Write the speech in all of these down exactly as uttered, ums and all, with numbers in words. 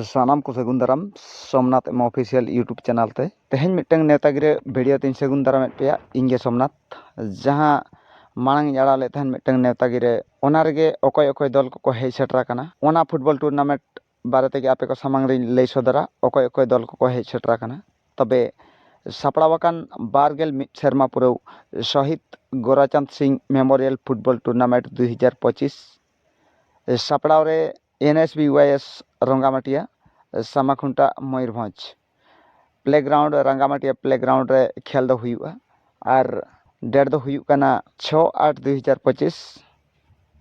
ᱥᱟᱱᱟᱢ ᱠᱚ ᱥᱟᱹᱜᱩᱱ ᱫᱟᱨᱟᱢ ᱥᱳᱢᱱᱟᱛᱷ ᱮᱢ ᱚᱯᱷᱤᱥᱤᱭᱟᱞ YouTube ᱪᱮᱱᱮᱞ ᱛᱮ᱾ ᱛᱮᱦᱮᱧ ᱢᱤᱫᱴᱟᱝ ᱱᱮᱣᱛᱟ ᱜᱤᱨᱟᱹ ᱵᱷᱤᱰᱤᱭᱳ ᱛᱤᱧ ᱥᱟᱹᱜᱩᱱ ᱫᱟᱨᱟᱢᱮᱫ ᱯᱮᱭᱟ, ᱤᱧ ᱜᱮ ᱥᱳᱢᱱᱟᱛᱷ᱾ ᱡᱟᱦᱟᱸ ᱢᱟᱲᱟᱝ ᱤᱧ ᱟᱲᱟᱜ ᱞᱮᱫ ᱛᱟᱦᱮᱸᱱ ᱢᱤᱫᱴᱟᱝ ᱱᱮᱣᱛᱟ ᱜᱤᱨᱟᱹ, ᱚᱱᱟ ᱨᱮᱜᱮ ᱚᱠᱚᱭ ᱚᱠᱚᱭ ᱫᱚᱞ ᱠᱚᱠᱚ ᱦᱮᱡ ᱥᱮᱴᱮᱨ ᱟᱠᱟᱱᱟ, ᱚᱱᱟ ᱯᱷᱩᱴᱵᱚᱞ ᱴᱩᱨᱱᱟᱢᱮᱱᱴ ᱵᱟᱨᱮ ᱛᱮᱜᱮ ᱟᱯᱮ ᱠᱚ ᱥᱟᱢᱟᱝ ᱨᱤᱧ ᱞᱟᱹᱭ ᱥᱚᱫᱚᱨᱟ, ᱚᱠᱚᱭ ᱚᱠᱚᱭ ᱫᱚᱞ ᱠᱚᱠᱚ ᱦᱮᱡ ᱥᱮᱴᱮᱨ ᱟᱠᱟᱱᱟ᱾ ᱛᱚᱵᱮ ᱥᱟᱯᱲᱟᱣ ᱟᱠᱟᱱ ᱵᱟᱨ ᱜᱮᱞ ᱢᱤᱫ ᱥᱮᱨᱢᱟ ᱯᱩᱨᱟᱹᱣ Shahid Gorachand Singh memorial football tournament ᱫᱩ ᱦᱟᱡᱟᱨ ᱯᱚᱸᱪᱤᱥ, ᱥᱟᱯᱲᱟᱣ ᱨᱮ N S B Y S Rangamatia, Samakhunta, Mayurbhanj. Playground, Rangamatia playground ᱨᱮ ᱠᱷᱮᱞ ᱫᱚ ᱦᱩᱭᱩᱜᱼᱟ᱾ ᱟᱨ ᱰᱮᱴ ᱫᱚ ᱦᱩᱭᱩᱜ ᱠᱟᱱᱟ ᱪᱷᱚ ᱟᱴ ᱫᱩ ᱦᱟᱡᱟᱨ ᱯᱚᱸᱪᱤᱥ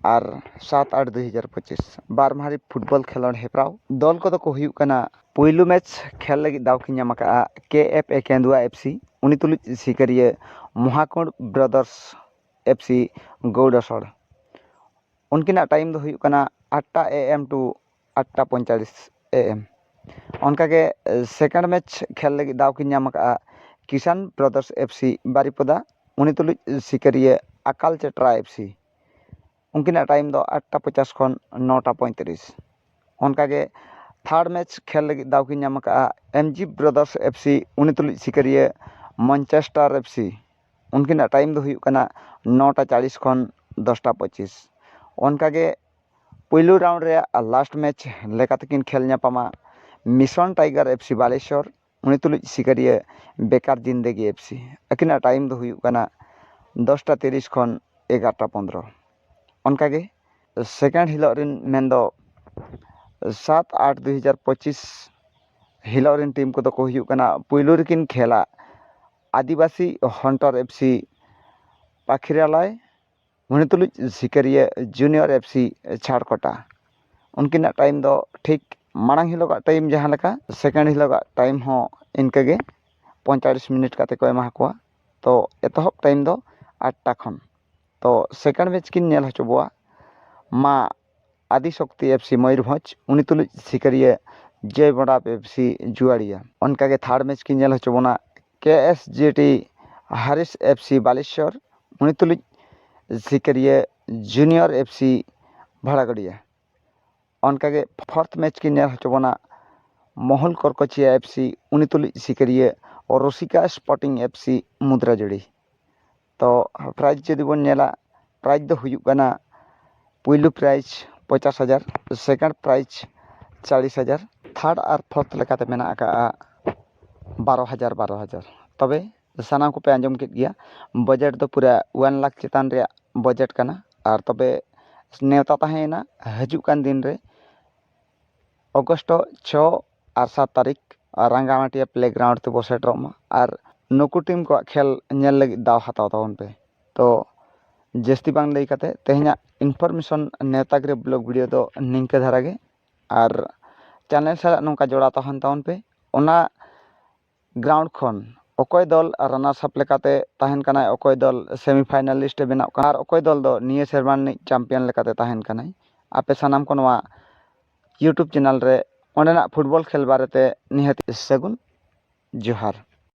ᱟᱨ ᱥᱟᱛ ᱟᱴ ᱫᱩ ᱦᱟᱡᱟᱨ ᱯᱚᱸᱪᱤᱥ, ᱵᱟᱨ ᱢᱟᱦᱟᱨᱤ ᱯᱷᱩᱴᱵᱚᱞ ᱠᱷᱮᱞᱳᱰ ᱦᱮᱯᱨᱟᱣ᱾ ᱫᱚᱞ ᱠᱚᱫᱚ ᱠᱚ ᱦᱩᱭᱩᱜ ᱠᱟᱱᱟ, ᱯᱩᱭᱞᱩ ᱢᱮᱪ ᱠᱷᱮᱞ ᱞᱟᱹᱜᱤᱫ ᱫᱟᱣ ᱠᱤᱱ ᱧᱟᱢ ᱟᱠᱟᱫᱼᱟ ᱠᱮ ᱮᱯᱷ ᱮ ᱠᱮᱱᱫᱩᱣᱟ ᱮᱯᱷ ᱥᱤ, ᱩᱱᱤ ᱛᱩᱞᱩᱡ ᱥᱤᱠᱟᱹᱨᱤᱭᱟᱹ ᱢᱚᱦᱟᱠᱩᱸᱰ ᱵᱨᱟᱫᱟᱨᱥ ᱮᱯᱷ ᱥᱤ ᱜᱳᱣᱰᱟᱥᱚᱲ᱾ ᱩᱱᱠᱤᱱᱟᱜ ᱴᱟᱭᱤᱢ ᱫᱚ ᱦᱩᱭᱩᱜ ᱠᱟᱱᱟ ᱟᱴᱴᱟ ᱮ ᱮᱢ ᱴᱩ ᱟᱴᱴᱟ ᱯᱚᱸᱭᱛᱟᱞᱤᱥ ᱮ ᱮᱢ᱾ ᱚᱱᱠᱟᱜᱮ ᱥᱮᱠᱮᱱᱰ ᱢᱮᱪ ᱠᱷᱮᱞ ᱞᱟᱹᱜᱤᱫ ᱫᱟᱣ ᱠᱤᱱ ᱧᱟᱢ ᱟᱠᱟᱫᱼᱟ ᱠᱤᱥᱟᱱ ᱵᱨᱟᱫᱟᱨᱥ ᱮᱯᱷ ᱥᱤ ᱵᱟᱨᱤᱯᱚᱫᱟ, ᱩᱱᱤ ᱛᱩᱞᱩᱡ ᱥᱤᱠᱟᱹᱨᱤᱭᱟᱹ ᱟᱠᱟᱞ ᱪᱮᱴᱨᱟ ᱮᱯᱷ ᱥᱤ᱾ ᱩᱱᱠᱤᱱᱟᱜ ᱴᱟᱭᱤᱢ ᱫᱚ ᱟᱴᱴᱟ ᱯᱚᱪᱟᱥ ᱠᱷᱚᱱ ᱱᱚᱴᱟ ᱯᱚᱸᱭᱛᱨᱤᱥ᱾ ᱚᱱᱠᱟᱜᱮ ᱛᱷᱟᱨᱰ ᱢᱮᱪ ᱠᱷᱮᱞ ᱞᱟᱹᱜᱤᱫ ᱫᱟᱣ ᱠᱤᱱ ᱧᱟᱢ ᱟᱠᱟᱫᱼᱟ ᱮᱢ ᱡᱤ ᱵᱨᱟᱫᱟᱨᱥ ᱮᱯᱷ ᱥᱤ, ᱩᱱᱤ ᱛᱩᱞᱩᱡ ᱥᱤᱠᱟᱹᱨᱤᱭᱟᱹ ᱢᱚᱱᱪᱮᱥᱴᱟᱨ ᱮᱯᱷ ᱥᱤ᱾ ᱩᱱᱠᱤᱱᱟᱜ ᱴᱟᱭᱤᱢ ᱫᱚ ᱦᱩᱭᱩᱜ ᱠᱟᱱᱟ ᱱᱚᱴᱟ ᱪᱟᱞᱤᱥ ᱠᱷᱚᱱ ᱫᱚᱥᱴᱟ ᱯᱚᱸᱪᱤᱥ᱾ ᱚᱱᱠᱟᱜᱮ ᱯᱩᱭᱞᱩ ᱨᱟᱣᱩᱱᱰ ᱨᱮᱭᱟᱜ ᱞᱟᱥᱴ ᱢᱮᱪ ᱞᱮᱠᱟᱛᱮᱠᱤᱱ ᱠᱷᱮᱞ ᱧᱟᱯᱟᱢᱟ mission tiger F C Balasore, ᱩᱱᱤ ᱛᱩᱞᱩᱡ ᱥᱤᱠᱟᱹᱨᱤᱭᱟᱹ ᱵᱮᱠᱟᱨ ᱡᱤᱱᱫᱮᱜᱤ ᱮᱯᱷ ᱥᱤ᱾ ᱟᱹᱠᱤᱱᱟᱜ ᱴᱟᱭᱤᱢ ᱫᱚ ᱦᱩᱭᱩᱜ ᱠᱟᱱᱟ ᱫᱚᱥᱴᱟ ᱛᱤᱨᱤᱥ ᱠᱷᱚᱱ ᱮᱜᱟᱨᱚᱴᱟ ᱯᱚᱱᱫᱽᱨᱚ᱾ ᱚᱱᱠᱟᱜᱮ ᱥᱮᱠᱮᱱᱰ ᱦᱤᱞᱳᱜ ᱨᱮᱱ, ᱢᱮᱱᱫᱚ ᱥᱟᱛ ᱟᱴ ᱫᱩ ᱦᱟᱡᱟᱨ ᱯᱚᱸᱪᱤᱥ ᱦᱤᱞᱳᱜ ᱨᱮᱱ ᱴᱤᱢ ᱠᱚᱫᱚ ᱠᱚ ᱦᱩᱭᱩᱜ ᱠᱟᱱᱟ, ᱯᱩᱭᱞᱩ ᱨᱮᱠᱤᱱ ᱠᱷᱮᱞᱟ ᱟᱹᱫᱤᱵᱟᱹᱥᱤ ᱦᱚᱱᱴᱟᱨ ᱮᱯᱷ ᱥᱤ ᱯᱟᱠᱷᱤᱨᱟᱞᱟᱭ, ᱩᱱᱤ ᱛᱩᱞᱩᱡ ᱥᱤᱠᱟᱹᱨᱤᱭᱟᱹ ᱡᱩᱱᱤᱭᱚᱨ ᱮᱯᱷ ᱥᱤ ᱪᱷᱟᱲᱠᱚᱴᱟ᱾ ᱩᱱᱠᱤᱱᱟᱜ ᱴᱟᱭᱤᱢ ᱫᱚ ᱴᱷᱤᱠ ᱢᱟᱲᱟᱝ ᱦᱤᱞᱳᱜᱟᱜ ᱴᱟᱭᱤᱢ ᱡᱟᱦᱟᱸ ᱞᱮᱠᱟ, ᱥᱮᱠᱮᱱᱰ ᱦᱤᱞᱳᱜᱟᱜ ᱴᱟᱭᱤᱢ ᱦᱚᱸ ᱤᱱᱠᱟᱹᱜᱮ ᱯᱚᱸᱭᱛᱟᱞᱤᱥ ᱢᱤᱱᱤᱴ ᱠᱟᱛᱮ ᱠᱚ ᱮᱢᱟ ᱠᱚᱣᱟ᱾ ᱛᱚ ᱮᱛᱚᱦᱚᱵ ᱴᱟᱭᱤᱢ ᱫᱚ ᱟᱴᱴᱟ ᱠᱷᱚᱱ᱾ ᱛᱚ ᱥᱮᱠᱮᱱᱰ ᱢᱮᱪ ᱠᱤᱱ ᱧᱮᱞ ᱦᱚᱪᱚ ᱵᱚᱣᱟ ᱢᱟ ᱟᱫᱤ ᱥᱚᱠᱛᱤ ᱮᱯᱷ ᱥᱤ ᱢᱚᱭᱩᱨᱵᱷᱚᱸᱡᱽ, ᱩᱱᱤ ᱛᱩᱞᱩᱡ ᱥᱤᱠᱟᱹᱨᱤᱭᱟᱹ ᱡᱚᱭ ᱵᱚᱰᱟᱯ ᱮᱯᱷ ᱥᱤ ᱡᱩᱣᱟᱲᱤᱭᱟ᱾ ᱚᱱᱠᱟᱜᱮ ᱛᱷᱟᱨᱰ ᱢᱮᱪ ᱠᱤᱱ ᱧᱮᱞ ᱦᱚᱪᱚ ᱵᱚᱱᱟ ᱠᱮ ᱮᱥ ᱡᱮ ᱴᱤ ᱦᱟᱨᱤᱥ ᱮᱯᱷ ᱥᱤ ᱵᱟᱞᱮᱥᱚᱨ, ᱩᱱᱤ ᱛᱩᱞᱩᱡ ᱥᱤᱠᱟᱹᱨᱤᱭᱟᱹ ᱡᱩᱱᱤᱭᱚᱨ ᱮᱯᱷ ᱥᱤ ᱵᱷᱟᱲᱟᱜᱟᱹᱰᱤᱭᱟ᱾ ᱚᱱᱠᱟᱜᱮ ᱯᱷᱳᱨᱛᱷ ᱢᱮᱪ ᱠᱤᱱ ᱧᱮᱞ ᱦᱚᱪᱚ ᱵᱚᱱᱟ ᱢᱚᱦᱚᱞ ᱠᱚᱨᱠᱚᱪᱤᱭᱟ ᱮᱯᱷ ᱥᱤ, ᱩᱱᱤ ᱛᱩᱞᱩᱡ ᱥᱤᱠᱟᱹᱨᱤᱭᱟᱹ ᱨᱚᱥᱤᱠᱟ ᱥᱯᱳᱨᱴᱤᱝ ᱮᱯᱷ ᱥᱤ ᱢᱩᱫᱽᱨᱟᱡᱩᱲᱤ᱾ ᱛᱚ prize ᱡᱩᱫᱤ ᱵᱚᱱ ᱧᱮᱞᱟ, prize ᱫᱚ ᱦᱩᱭᱩᱜ ᱠᱟᱱᱟ ᱯᱩᱭᱞᱩ prize ᱯᱚᱧᱪᱟᱥ ᱦᱟᱡᱟᱨ, second prize ᱪᱚᱞᱞᱤᱥ ᱦᱟᱡᱟᱨ, third ᱟᱨ fourth ᱞᱮᱠᱟᱛᱮ ᱢᱮᱱᱟᱜ ᱟᱠᱟᱫᱼᱟ ᱵᱟᱨᱚ ᱦᱟᱡᱟᱨ, ᱵᱟᱨᱚ ᱦᱟᱡᱟᱨ᱾ ᱛᱚᱵᱮ ᱥᱟᱱᱟᱢ ᱠᱚᱯᱮ ᱟᱸᱡᱚᱢ ᱠᱮᱫ ᱜᱮᱭᱟ, budget ᱫᱚ ᱯᱩᱨᱟᱹ one lakh ᱪᱮᱛᱟᱱ ᱨᱮᱭᱟᱜ budget ᱠᱟᱱᱟ᱾ ᱟᱨ ᱛᱚᱵᱮ ᱱᱮᱣᱛᱟ ᱛᱟᱦᱮᱸᱭᱮᱱᱟ ᱦᱤᱡᱩᱜ ᱠᱟᱱ ᱫᱤᱱ ᱨᱮ ᱚᱜᱚᱥᱴ ᱪᱷᱚ ᱟᱨ ᱥᱟᱛ ᱛᱟᱹᱨᱤᱠᱷ ᱨᱟᱸᱜᱟᱢᱟᱴᱤᱭᱟ playground ᱛᱮᱵᱚ ᱥᱮᱴᱮᱨᱚᱜ ᱢᱟ ᱟᱨ ᱱᱩᱠᱩ team ᱠᱚᱣᱟᱜ ᱠᱷᱮᱞ ᱧᱮᱞ ᱞᱟᱹᱜᱤᱫ ᱫᱟᱣ ᱦᱟᱛᱟᱣ ᱛᱟᱵᱚᱱ ᱯᱮ᱾ ᱛᱚ ᱡᱟᱹᱥᱛᱤ ᱵᱟᱝ ᱞᱟᱹᱭ ᱠᱟᱛᱮ ᱛᱮᱦᱮᱧᱟᱜ information ᱱᱮᱣᱛᱟ ᱜᱤᱨᱟᱹ vlog video ᱫᱚ ᱱᱤᱝᱠᱟᱹ ᱫᱷᱟᱨᱟ ᱜᱮ᱾ ᱟᱨ channel ᱥᱟᱞᱟᱜ ᱱᱚᱝᱠᱟ ᱡᱚᱲᱟᱣ ᱛᱟᱦᱮᱱ ᱛᱟᱵᱚᱱ ᱯᱮ᱾ ᱚᱱᱟ ground ᱠᱷᱚᱱ ᱚᱠᱚᱭ ᱫᱚᱞ runners up ᱞᱮᱠᱟᱛᱮ ᱛᱟᱦᱮᱱ ᱠᱟᱱᱟᱭ, ᱚᱠᱚᱭ ᱫᱚᱞ semi finalist ᱮ ᱵᱮᱱᱟᱜ ᱠᱟᱱᱟ ᱟᱨ ᱚᱠᱚᱭ ᱫᱚᱞ ᱫᱚ ᱱᱤᱭᱟᱹ ᱥᱮᱨᱢᱟ ᱨᱤᱱᱤᱡ champion ᱞᱮᱠᱟᱛᱮ ᱛᱟᱦᱮᱱ ᱠᱟᱱᱟᱭ, ᱟᱯᱮ ᱥᱟᱱᱟᱢ ᱠᱚ ᱱᱚᱣᱟ YouTube channel ᱨᱮ ᱚᱸᱰᱮᱱᱟᱜ football ᱠᱷᱮᱞ ᱵᱟᱨᱮᱛᱮ ᱱᱤᱦᱟᱹᱛ ᱥᱟᱹᱜᱩᱱ ᱡᱚᱦᱟᱨ᱾